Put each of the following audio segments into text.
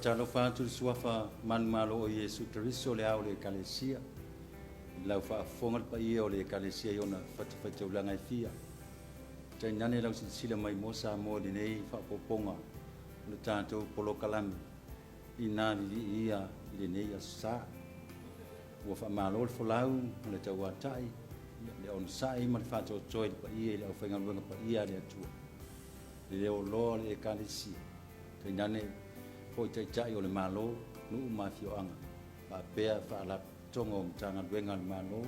faatalofa atu i le Suafa manumalo o Iesu Keriso o le Ao o le Ekalesia, i lau faafofoga le paia o le Ekalesia i ona fatafaitaulaga e fia, tainane lau silasila mai mo Samoa i lenei faaopoopoga o le tatou polokalame inā viviia i lenei aso sa. Ua faamalo le folau ma le tauatai, le onosai ma le faatoatoa i le paia i le aufaigaluega paia a le Atua, le leoloa o le Ekalesia, tainane foi Taitai o le Malo, nuu ma afioaga, faapea Faalapotopotoga o Matagaluega a le Malo,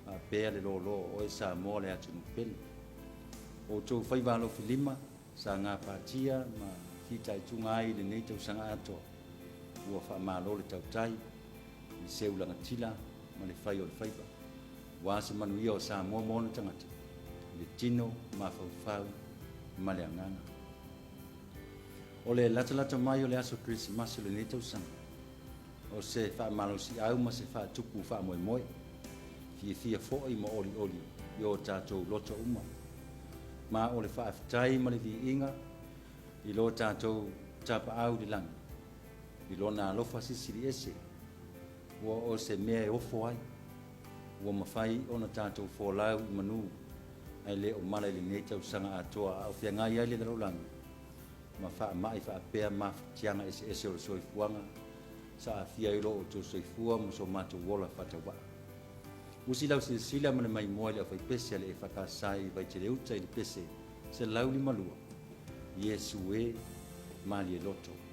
faapea le loaloa o oe Samoa le atunuu pele. O outou faiva alofilima sa gapatia ma fitaituga ai i lenei tausaga atoa, ua faamalo le tautai, le seu lagatila ma le fai o le faiva, aua se manuia o Samoa ma ona tagata, i le tino, mafaufau ma le agaga. O le latalata mai o le aso Kerisimasi o lenei tausaga, o se faamalosiau ma se faatupu faamoemoe, fiafia foi ma olioli i o tatou loto uma. Ma o le faafetai ma le viiga i lo tatou Tapaau i le lagi, i Lona alofa silisili ese, ua o se mea e ofo ai, ua mafai ona tatou folau i manu ae le o mala i lenei tausaga atoa a o feagai ai le lalolagi ma faamai faapea mafatiaga eseese o le soifuaga sa aafia ai lo outou soifua ma so matou ola faatauvaa. Usi lau silasila ma le maimoa i le aufaipese a le EFKS i Vaitele-uta i le pese 152, Iesu e, malie loto.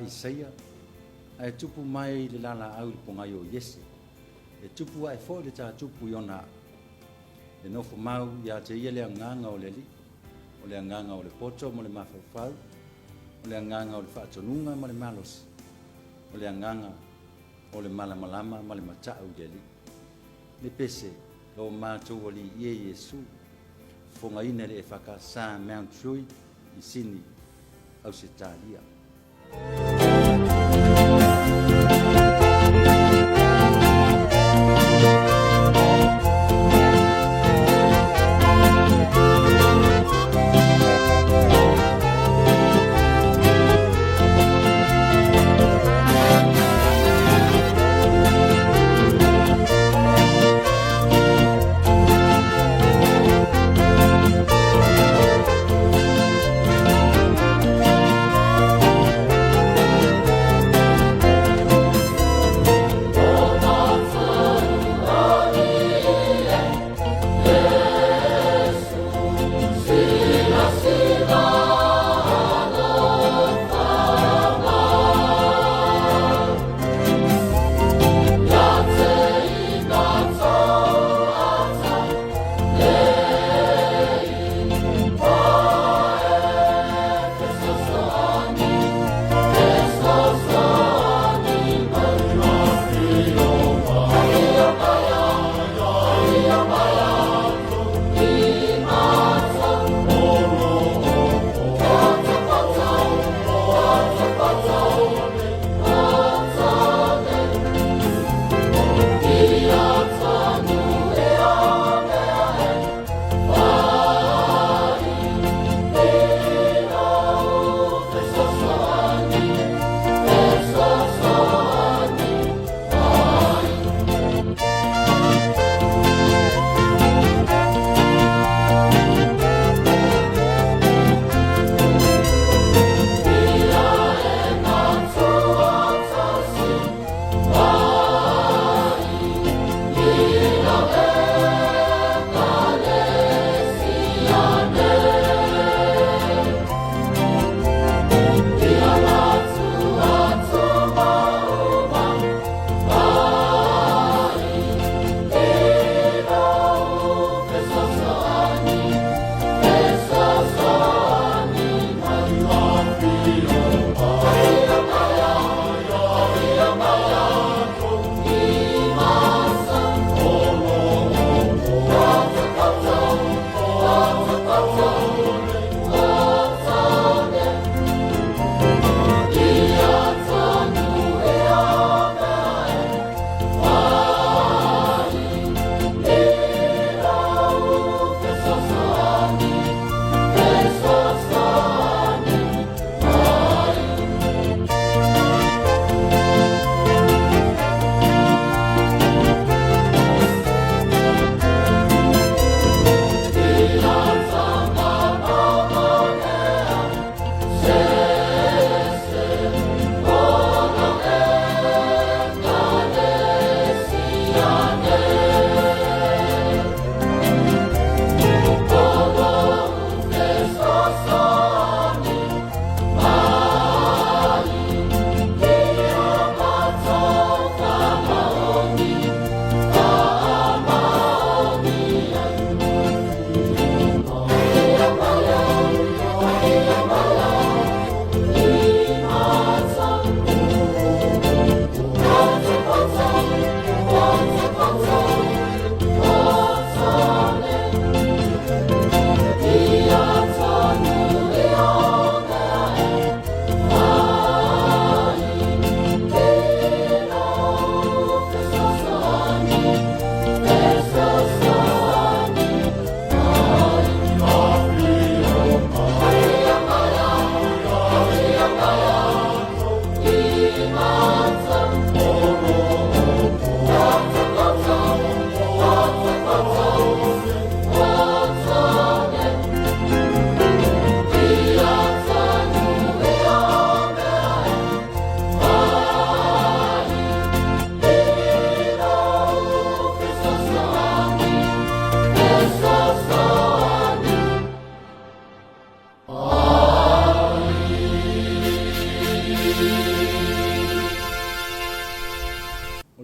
Isaia, ae tupu mai le lalaau i le pogai o Iese, e tupu ae foi le tatupu i ona aa. E nofo mau ia te ia le agaga o le Alii, o le agaga o le poto ma le mafaufau, o le agaga o le faatonuga ma le malosi, o le agaga o le malamalama ma le matau i le Alii. Le pese, lo matou Alii ie Iesu, fofogaina e le EFKS Mount Druitt i Sini, Ausetalia.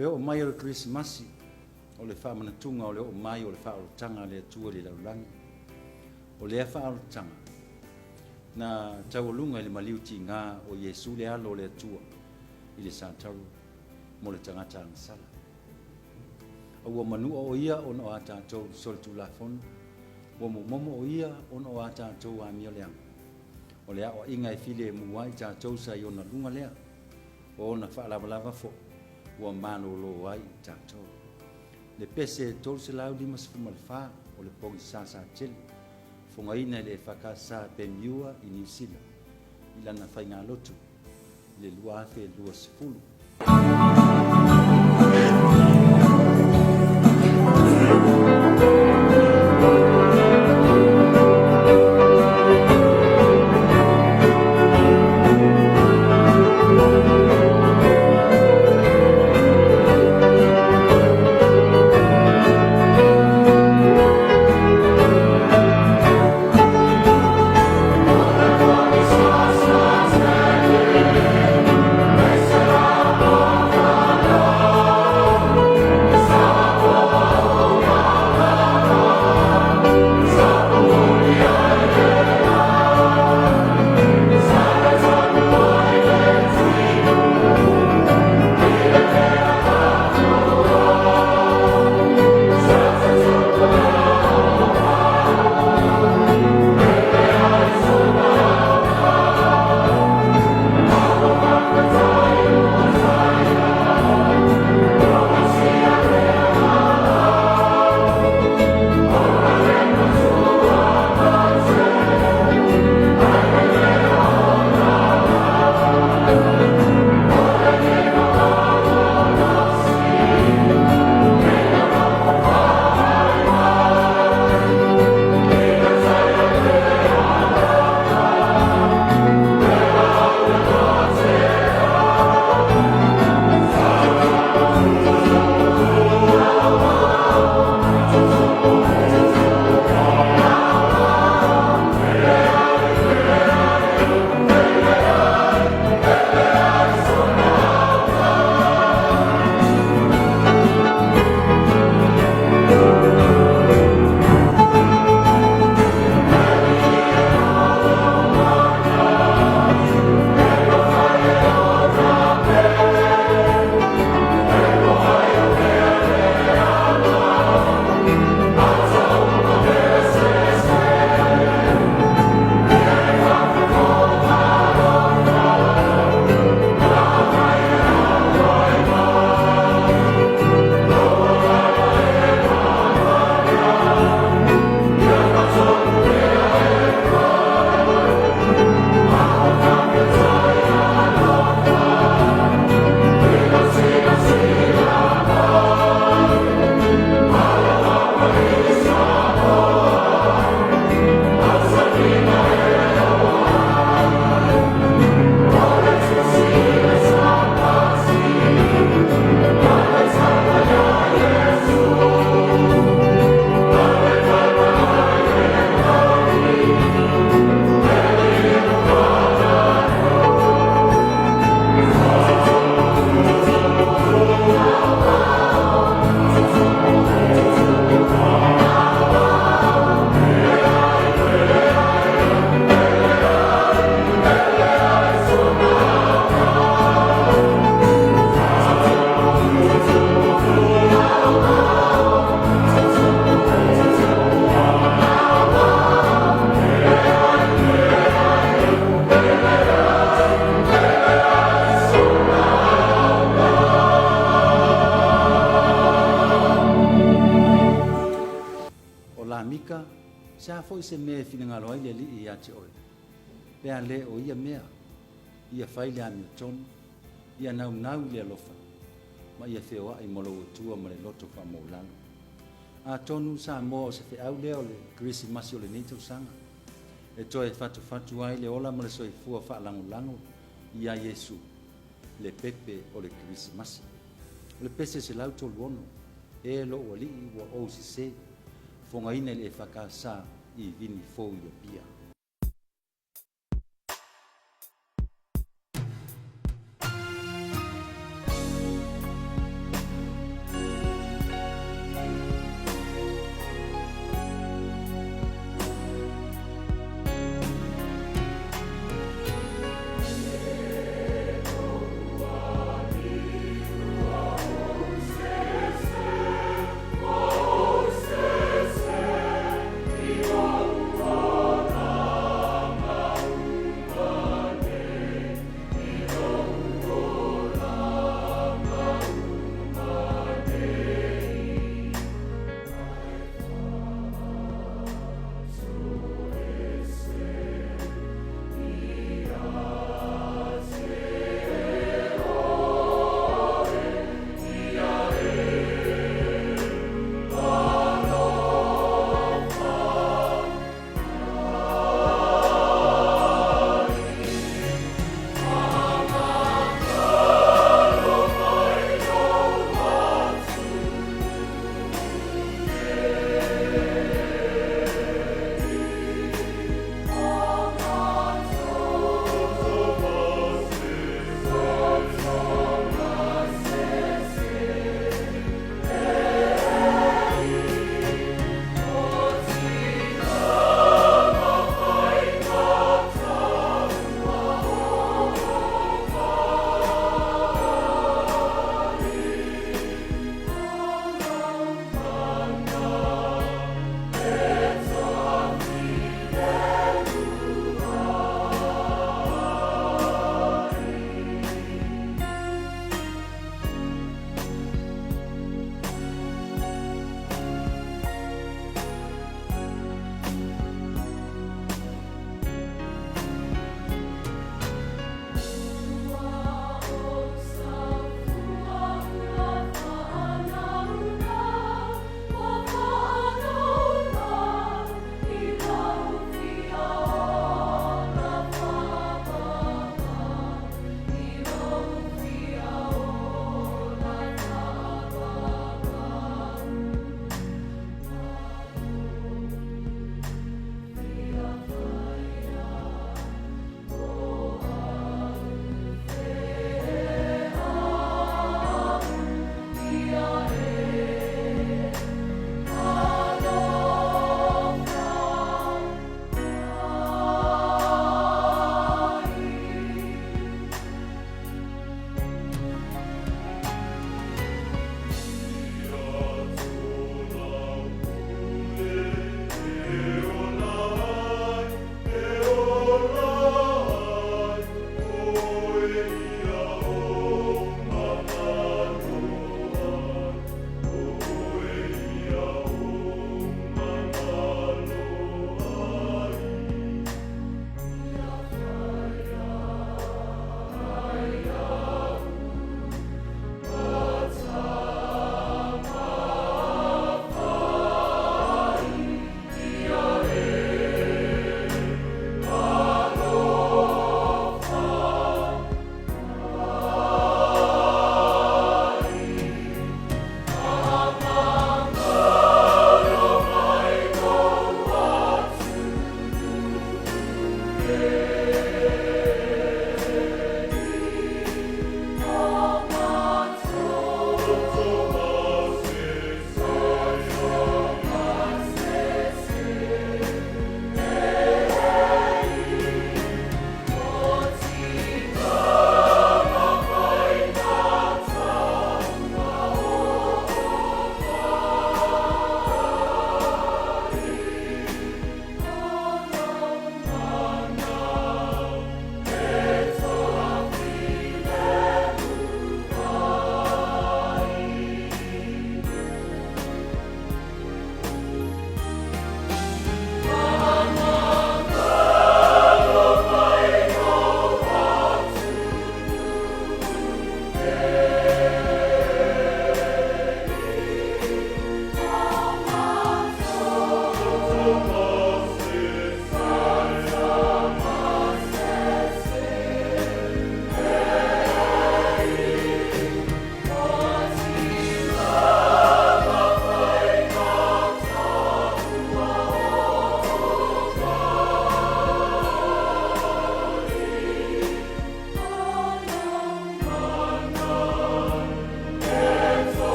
O le oo mai o le Kerisimasi, o le faamanatuga o le oo mai o le faaolataga a le Atua i le lalolagi. O lea faaolataga, na taualuga i le maliu tiga o Iesu le Alo o le Atua i le sataro mo le tagata agasala. A ua manua o ia ona o a tatou solitulafono, ua momomo o ia ona o a tatou amio leaga. O le aoaiga e filemu ai tatou sa i ona luga lea, o ona faalavalava foi ua malolo ai i tatou. Le pese 354 o le pogisa sa tele, fogaina e le EFKS Pemyua i Niu Sila i lana faigalotu i le 2020. O Lamika, se a foi se mea e finagalo ai le Alii ia te oe, pe a le o ia mea, ia fai le amiotonu, ia naunau i le alofa, ma ia feoai ma lou Atua ma le loto faamaualalo. Atonu Samoa o se feau lea o le Kerisimasi o lenei tausaga, e toe fatufatu ai le ola ma le soifua faalagolago ia Iesu, le pepe o le Kerisimasi. O le pese 136, E lou Alii ua ou sese, fogaina i le EFKS i Vini Fou i Apia.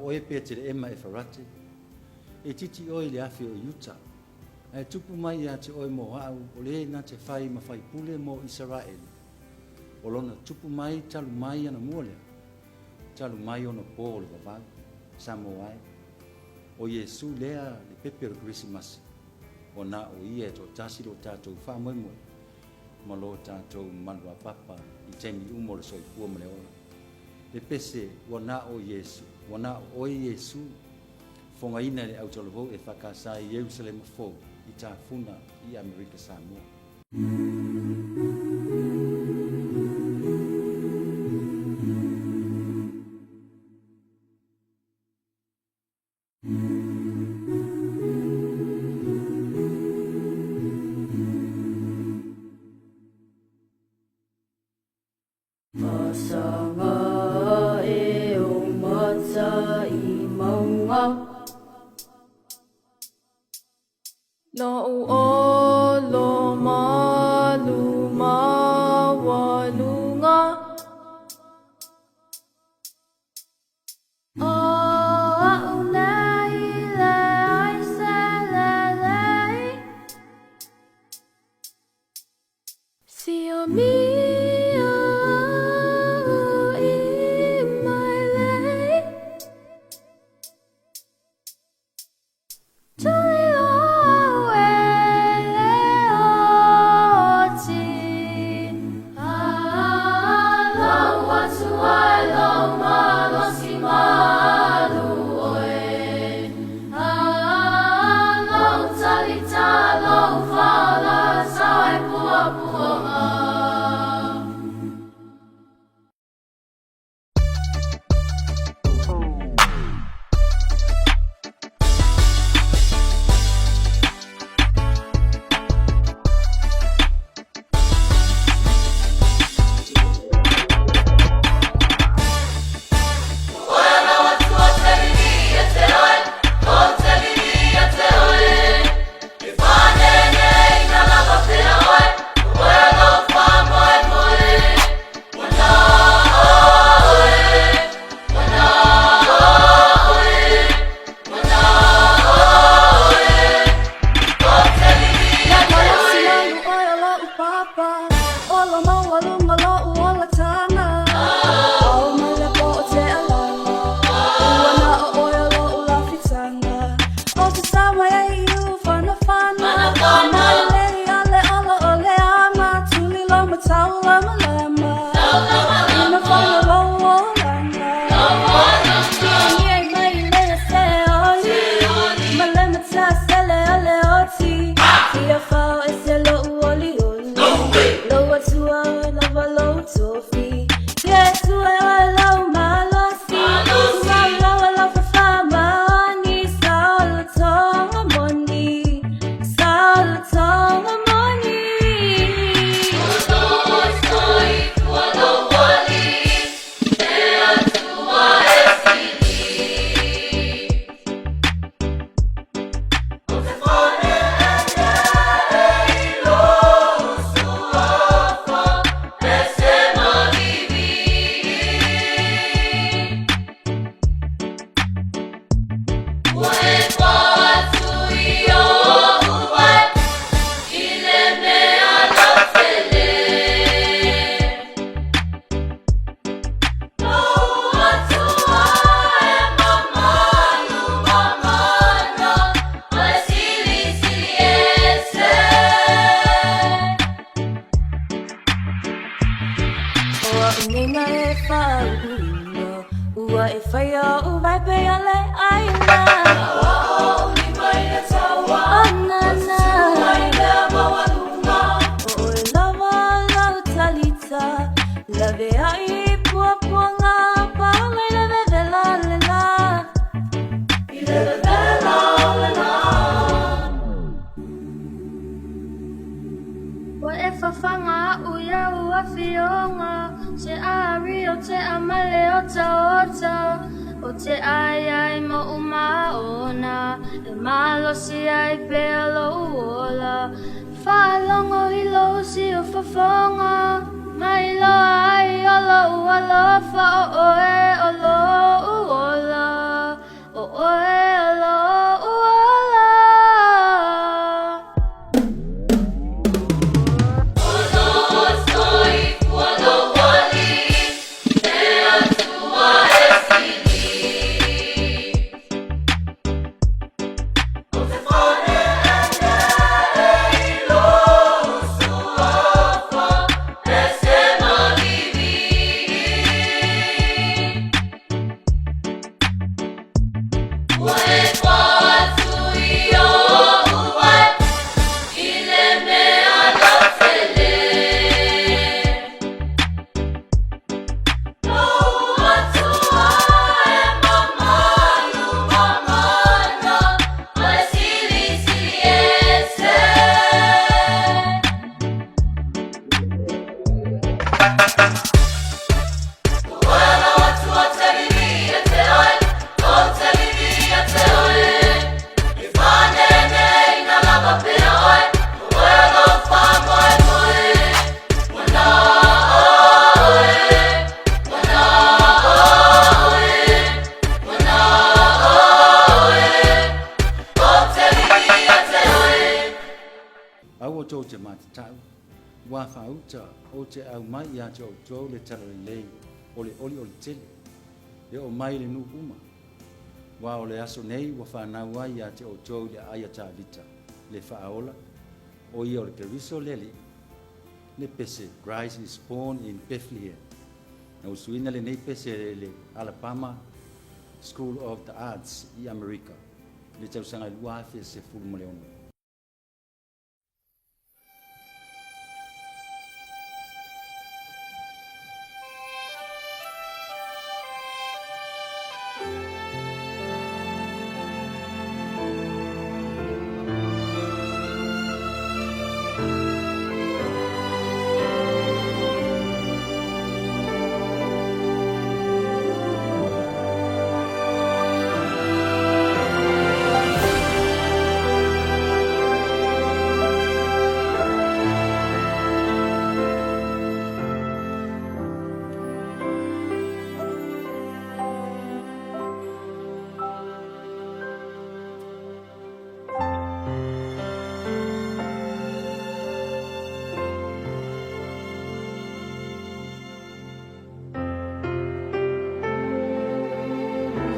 oe Petelehema Efarate, e itiiti oe i le afe o Iuta, ae tupu mai ia te oe mo au o le na te fai ma faipule mo Isaraelu, o lona tupu mai talu mai anamua lea, talu mai ona po o le vavau. Samoa e, o Iesu lea le pepe o le Kerisimasi, ua na o ia e toatasi lo tatou faamoemoe ma lo tatou maluapapa i taimi uma o le soifua ma le ola. Le pese ua na o Iesu, ua na o oe Iesu, fogaina e le autalavou EFKS i Ierusalema Fou i Tafuna i Amerika Samoa. Masanga e o mata i maunga. Lou olo malu maualuga. O a'u nei leai se lelei. Siomia a'u i mai lei. Tuli loa au e le oti. Lou atu ai lou malosi malu oe. Lou talita lou fala sao e puapuaga. Ua e fafaga a'u iau afioga, te ari o te amale otaota, o te ai ai mo'u maona, e malosi ai pea lou ola. Faalogo i lou siufofoga, ma iloa ai o lou alofa o oe o lou ola. Aua tou te matatau, ua faauta ou te aumai ia te outou le talalelei o le olioli tele, e oo mai i le nuu uma. Aua o le aso nei ua fanau ai ia te outou i le aai a Tavita le Faaola, o ia o le Keriso le Alii. Le pese Christ is born in Bethlehem. Na usuina lenei pese e le Alabama School of the Arts i Amerika i le tausaga e 2016.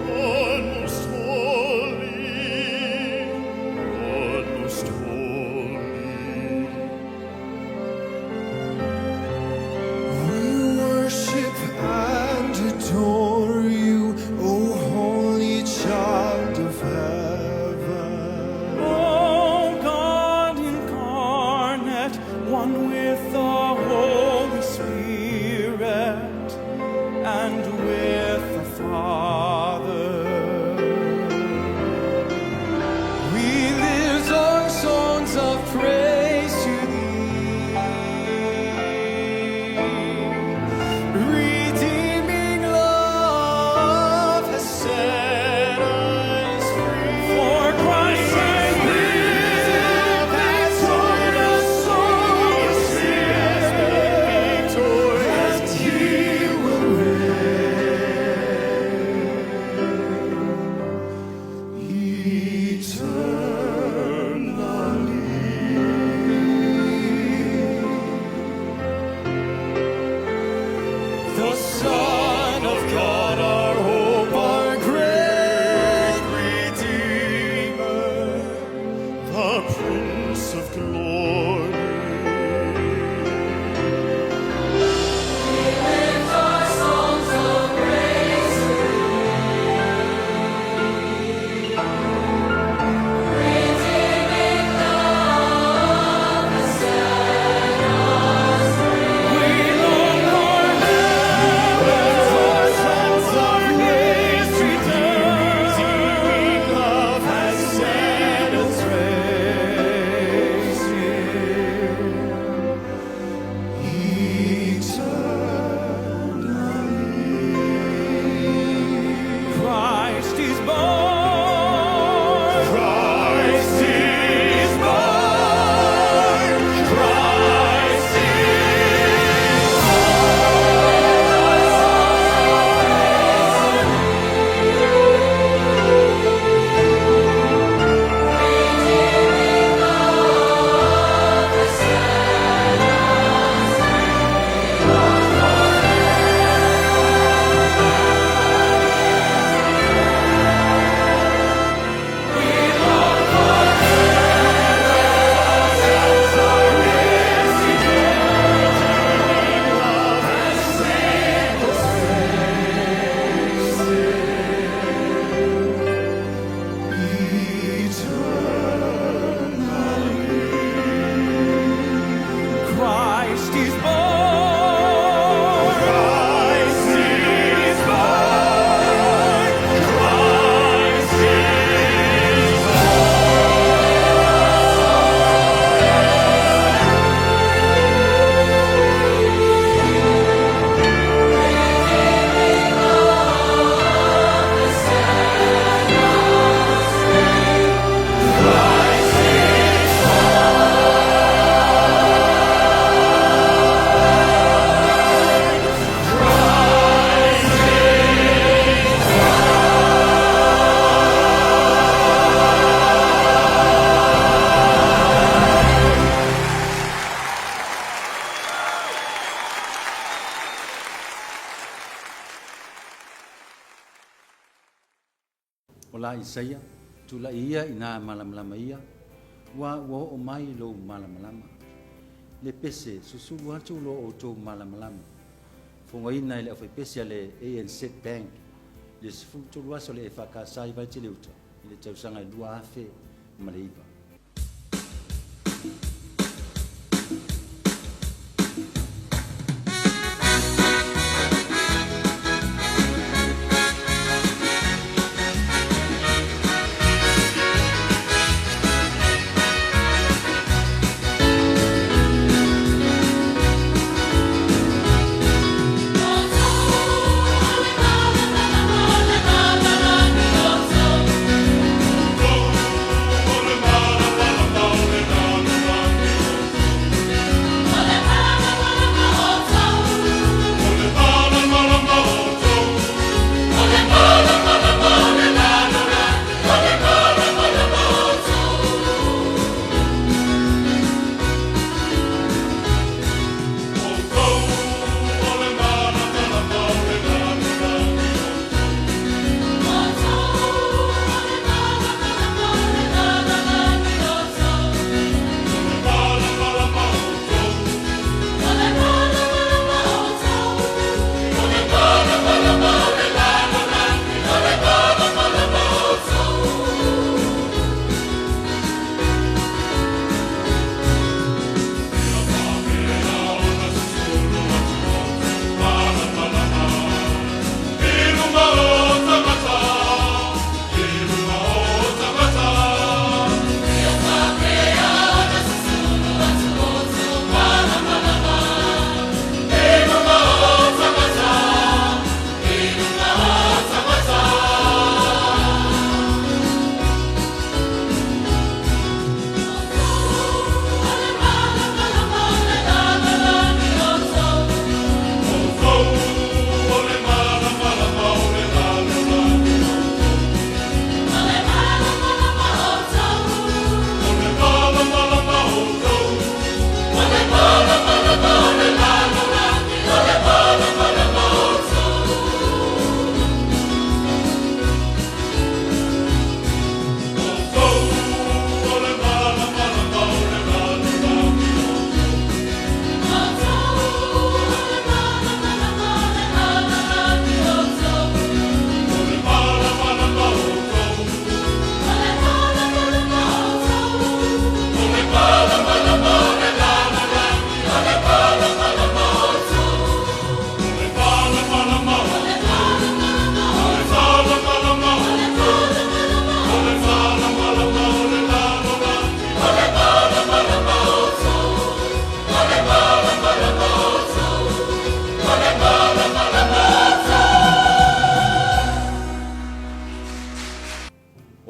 God most holy, God most holy. We worship and adore you, O holy child of heaven. O God incarnate, one with the Holy Spirit and with the Father. We lift our songs of praise to thee. Redeeming love has set us free. For Christ has risen, victorious, And he will reign eternally. The Son of God, our hope, our great Redeemer, the Prince of Glory. We long for heaven, for sons of grace return. Love has set us free. la Isaia, Tulaʻi ia i nā malamalama ia, ua ua oo mai lou malamalama. Le pese, susulu atu lo outou malamalama. Fogaina e le aufaipese a le ANZ Bank le 13 aso le EFKS i Vaitele-uta i le tausaga e 2009.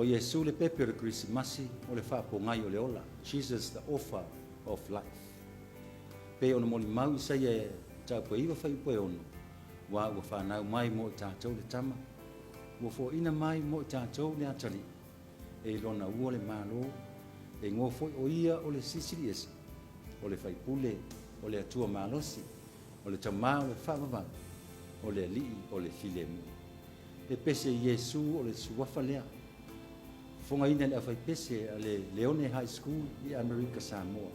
O Iesu le pepe o le Kerisimasi o le faapogai o le ola, Jesus the offer of life. Pei ona molimau Isaia e mataupu e 9 fuaiupu e 6, Ua ua fanau mai mo i tatou le Tama, ua foaina mai mo i tatou le Atalii, e i lona ua le Malo, e igoa foi o ia o le Silisili Ese, o le Faipule, o le Atua Malosi, o le Tama o le Faavavau, o le Alii o le Filemu. E pese i Iesu o le suafa lea. Fofogaina e le aufaipese a le Leone High School i Amerika Samoa.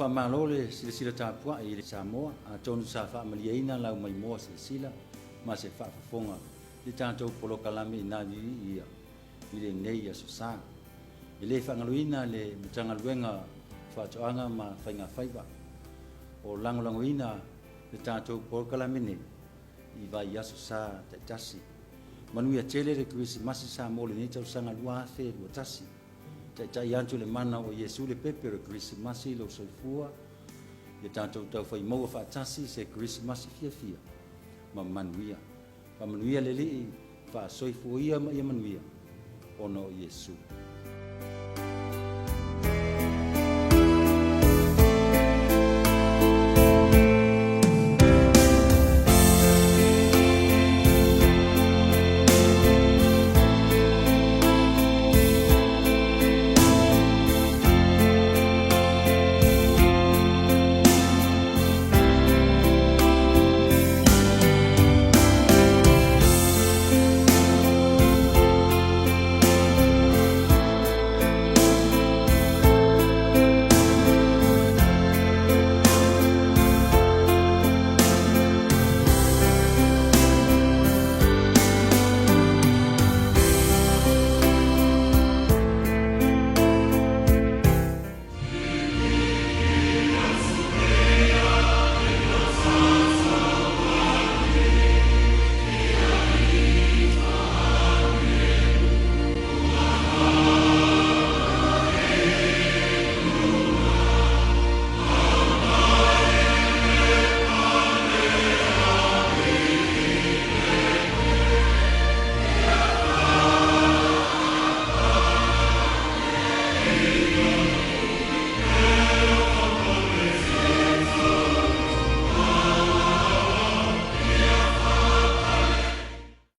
faamalo le silasila tapuai i le Samoa, atonu sa faamalieina lau maimoa silasila ma se faafofoga i le tatou polokalame i nā viivii ia i lenei Aso Sa. E le faagaloina le Matagaluega o Faatoaga ma Faigafaiva o lagolagoina le tatou polokalame nei i vaiaso sa taitasi. Manuia tele le Kerisimasi Samoa o lenei tausaga 2021. Taitai atu le mana o Iesu le pepe o le Kerisimasi i lou soifua, ia tatou taufai maua faatasi se Kerisimasi fiafia ma manuia. Faamanuia le Alii, faasoifua ia ma ia manuia ona o Iesu.